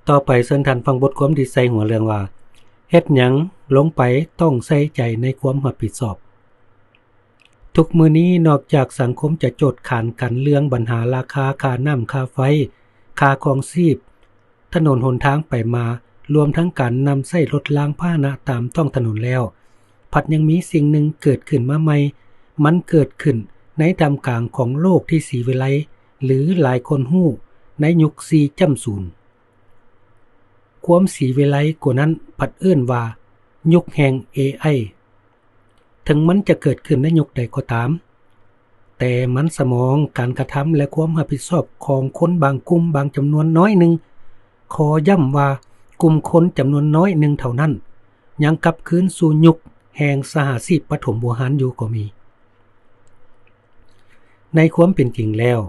ຕໍ່ໄປເຊີນທ່ານຟັງບົດຄວາມທີ່ໃສ່ຫົວເລື່ອງວ່າ ເຮັດຫຍັງລົງໄປຕ້ອງໃສ່ໃຈໃນຄວາມຮັບຜິດຊອບ. ທຸກມື້ນີ້ນອກຈາກສັງຄົມຈະໂຈດຂານກັນເລື່ອງບັນຫາລາຄາຄ່ານ້ຳຄ່າໄຟ, ຄ່າຄອງຊີບ, ຖະໜົນຫົນທາງໄປມາ, ລວມທັງການນຳໃຊ້ລົດລາງພາຫະນະຕາມທ້ອງຖະໜົນແລ້ວ, ພັດຍັງມີສິ່ງໜຶ່ງເກີດຂຶ້ນມາໃໝ່. ມັນເກີດຂຶ້ນໃນທ່າມກາງຂອງໂລກທີ່ສີວິໄລ ຫຼື ຫຼາຍຄົນຮູ້ໃນຍຸກສີ່ຈຸດສູນ. ຄວາມສີວິໄລກວ່ານັ້ນພັດເອີ້ນວ່າຍຸກແຫ່ງເອໄອ. ເຖິງມັນຈະເກີດຂຶ້ນໃນຍຸກໃດກໍຕາມ, ແຕ່ມັນສະໝອງການກະທຳ ແລະ ຄວາມຮັບຜິດຊອບຂອງຄົນບາງກຸ່ມບາງຈຳນວນນ້ອຍໜຶ່ງ. ຂໍຢ້ຳວ່າກຸ່ມຄົນຈຳນວນນ້ອຍໜຶ່ງເທົ່ານັ້ນ ຍັງກັບຄືນສູ່ຍຸກແຫ່ງສະຫະຊີບປະຖົມບູຮານຢູ່ກໍມີ. ໃນຄວາມເປັນຈິງແລ້ວ,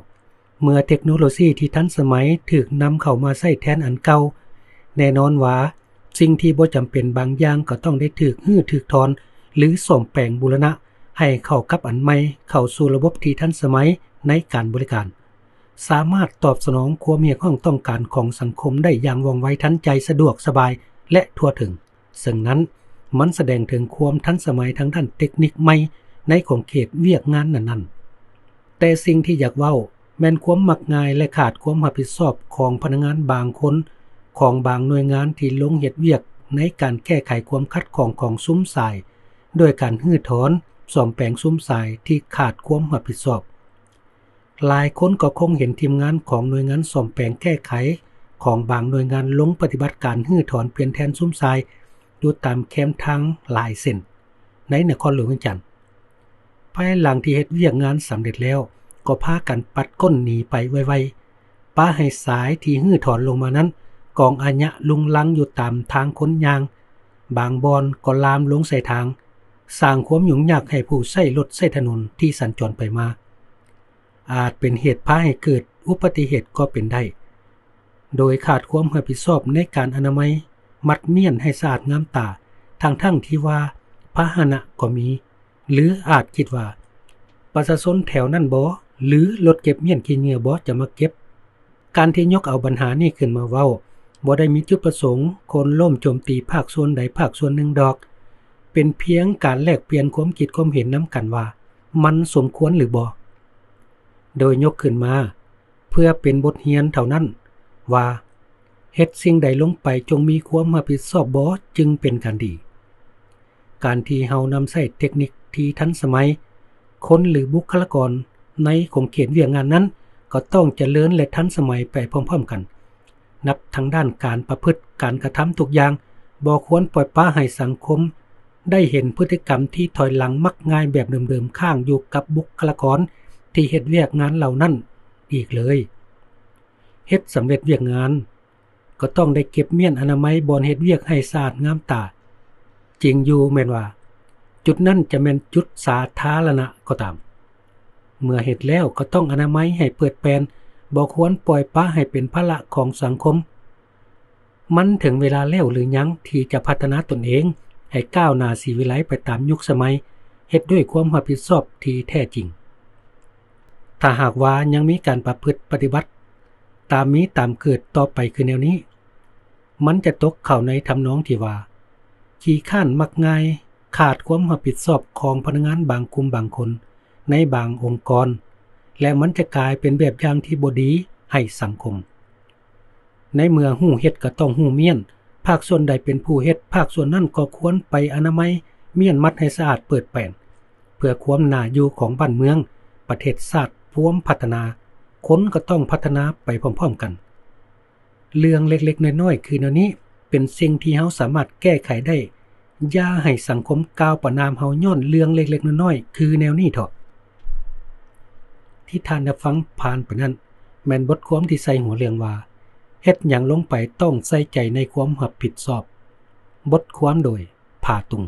ເມື່ອເທັກໂນໂລຊີທີ່ທັນສະໄໝຖືກນຳເຂົ້າມາໃຊ້ແທນອັນເກົ່າ, ແນ່ນອນວ່າສິ່ງທີ່ບໍ່ຈຳເປັນບາງຢ່າງກໍຕ້ອງໄດ້ຖືກຮື້ຖອນ ຫຼື ສ້ອມແປງບູລະນະໃຫ້ເຂົ້າກັບອັນໃໝ່, ເຂົ້າສູ່ລະບົບທີ່ທັນສະໄໝໃນການບໍລິການ, ສາມາດຕອບສະໜອງຄວາມຮຽກຮ້ອງຕ້ອງການຂອງສັງຄົມໄດ້ຢ່າງວ່ອງໄວທັນໃຈ, ສະດວກສະບາຍ ແລະ ທົ່ວເຖິງ. ເຊິ່ງນັ້ນມັນສະແດງເຖິງຄວາມທັນສະໄໝທາງດ້ານເຕັກນິກໃໝ່ໃນຂອບເຂດວຽກງານນັ້ນໆ. ແຕ່ສິ່ງທີ່ຢາກເວົ້າແມ່ນຄວາມມັກງ່າຍ ແລະ ຂາດຄວາມຮັບຜິດຊອບຂອງພະນັກງານບາງຄົນຂອງບາງໜ່ວຍງານທີ່ລົງເຮັດວຽກໃນການແກ້ໄຂຄວາມຂັດຂ້ອງຂອງຊຸມຊາຍ ດ້ວຍການຮື້ຖອນ, ສ້ອມແປງຊຸມຊາຍທີ່ຂາດຄວາມຮັບຜິດຊອບ. ຫຼາຍຄົນກໍຄົງເຫັນທີມງານຂອງໜ່ວຍງານສ້ອມແປງແກ້ໄຂຂອງບາງໜ່ວຍງານລົງປະຕິບັດການຮື້ຖອນປ່ຽນແທນຊຸມຊາຍຢູ່ຕາມແຄມທາງຫຼາຍເສັ້ນໃນນະຄອນຫຼວງວຽງຈັນ. ພາຍຫຼັງທີ່ເຮັດວຽກງານສຳເລັດແລ້ວ ກໍພາກັນປັດກົ້ນໜີໄປໄວໆ, ປະໃຫ້ຊາຍທີ່ຮື້ຖອນລົງມານັ້ນກອງອາຍະລຸງລັງຢູ່ຕາມທາງຄົນຍ່າງ, ບາງບ່ອນກໍລາມລົງໃສ່ທາງ, ສ້າງຄວາມຫຍຸ້ງຍາກໃຫ້ຜູ້ໃຊ້ລົດໃຊ້ຖະໜົນທີ່ສັນຈອນໄປມາ. ອາດເປັນເຫດພາໃຫ້ເກີດອຸບັດຕິເຫດກໍເປັນໄດ້, ໂດຍຂາດຄວາມຮັບຜິດຊອບໃນການອະນາໄມ, ມັດມ້ຽນໃຫ້ສະອາດງາມຕາ, ທັງໆທີ່ວ່າພາຫະນະກໍມີ, ຫຼື ອາດຄິດວ່າ ປະຊາຊົນແຖວນັ້ນບໍ ຫຼື ລົດເກັບມ້ຽນຂີ້ເຫຍື້ອບໍຈະມາເກັບ. ການທີ່ຍົກເອົາບັນຫານີ້ຂຶ້ນມາເວົ້າ ບໍ່ໄດ້ມີຈຸດປະສົງໂຄ່ນລົ້ມໂຈມຕີພາກສ່ວນໃດພາກສ່ວນໜຶ່ງດອກ, ເປັນພຽງການແລກປ່ຽນຄວາມຄິດຄວາມເຫັນນຳກັນວ່າມັນສົມຄວນຫຼືບໍ່. ໂດຍຍົກຂຶ້ນມາເພື່ອເປັນບົດຮຽນເທົ່ານັ້ນວ່າ ເຮັດສິ່ງໃດລົງໄປຈົ່ງມີຄວາມຮັບຜິດຊອບບໍຈຶ່ງເປັນການດີ. ການທີ່ເຮົານຳໃຊ້ເຕັກນິກທີ່ທັນສະໄໝ, ຄົນ ຫຼື ບຸກຄະລາກອນໃນຂົງເຂດວຽກງານນັ້ນກໍຕ້ອງຈະເລີນ ແລະ ທັນສະໄໝໄປພ້ອມໆກັນ. ນັບທັງດ້ານການປະພຶດ, ການກະທຳທຸກຢ່າງ, ບໍ່ຄວນປ່ອຍປະໃຫ້ສັງຄົມໄດ້ເຫັນພຶດຕິກຳທີ່ຖອຍຫຼັງມັກງ່າຍແບບເດີມໆຄ້າງຢູ່ກັບບຸກຄະລາກອນທີ່ເຮັດວຽກງານເຫຼົ່ານັ້ນອີກເລີຍ. ເຮັດສຳເລັດວຽກງານ ກໍຕ້ອງໄດ້ເກັບມ້ຽນອະນາໄມບ່ອນເຮັດວຽກໃຫ້ສະອາດງາມຕາ. ຈິງຢູ່ແມ່ນວ່າ ຈຸດນັ້ນຈະແມ່ນຈຸດສາທາລະນະກໍຕາມ, ເມື່ອເຮັດແລ້ວກໍຕ້ອງອະນາໄມໃຫ້ເປີດແປນ, ບໍ່ຄວນປ່ອຍປະໃຫ້ເປັນພາລະຂອງສັງຄົມ. ມັນເຖິງເວລາແລ້ວຫຼືຍັງທີ່ຈະພັດທະນາຕົນເອງໃຫ້ກ້າວໜ້າສີວິໄລໄປຕາມຍຸກສະໄໝ, ເຮັດດ້ວຍຄວາມຮັບຜິດຊອບທີ່ແທ້ຈິງ? ຖ້າຫາກວ່າຍັງມີການປະພຶດປະຕິບັດຕາມມີຕາມເກີດຕໍ່ໄປຄືແນວນີ້, ມັນຈະຕົກເຂົ້າໃນທຳນອງທີ່ວ່າ ຂີ້ຄ້ານມັກງ່າຍ, ຂາດຄວາມຮັບຜິດຊອບຂອງພະນັກງານບາງກຸ່ມບາງຄົນໃນບາງອົງກອນ, ແລະ ມັນຈະກາຍເປັນແບບຢ່າງທີ່ບໍ່ດີໃຫ້ສັງຄົມ. ໃນເມື່ອຮູ້ເຮັດກໍຕ້ອງຮູ້ມ້ຽນ, ພາກສ່ວນໃດເປັນຜູ້ເຮັດ, ພາກສ່ວນນັ້ນກໍຄວນໄປອະນາໄມ, ມ້ຽນມັດໃຫ້ສະອາດເປີດແປນ, ເພື່ອຄວາມໜ້າຢູ່ຂອງບ້ານເມືອງ, ປະເທດຊາດພວມພັດທະນາ, ຄົນກໍຕ້ອງພັດທະນາໄປພ້ອມໆກັນ. ເລື່ອງເລັກໆນ້ອຍໆຄືແນວນີ້ ເປັນສິ່ງທີ່ເຮົາສາມາດແກ້ໄຂໄດ້. ຢ່າໃຫ້ສັງຄົມກ່າວປະນາມເຮົາຍ້ອນເລື່ອງເລັກໆນ້ອຍໆຄືແນວນີ້ເຖາະ. ທີ່ທ່ານໄດ້ຟັງຜ່ານໄປນັ້ນ ແມ່ນບົດຄວາມທີ່ໃສ່ຫົວເລື່ອງວ່າ ເຮັດຫຍັງລົງໄປຕ້ອງໃສ່ໃຈໃນຄວາມຮັບຜິດຊອບ. ບົດຄວາມໂດຍ ຜາຕຸງ.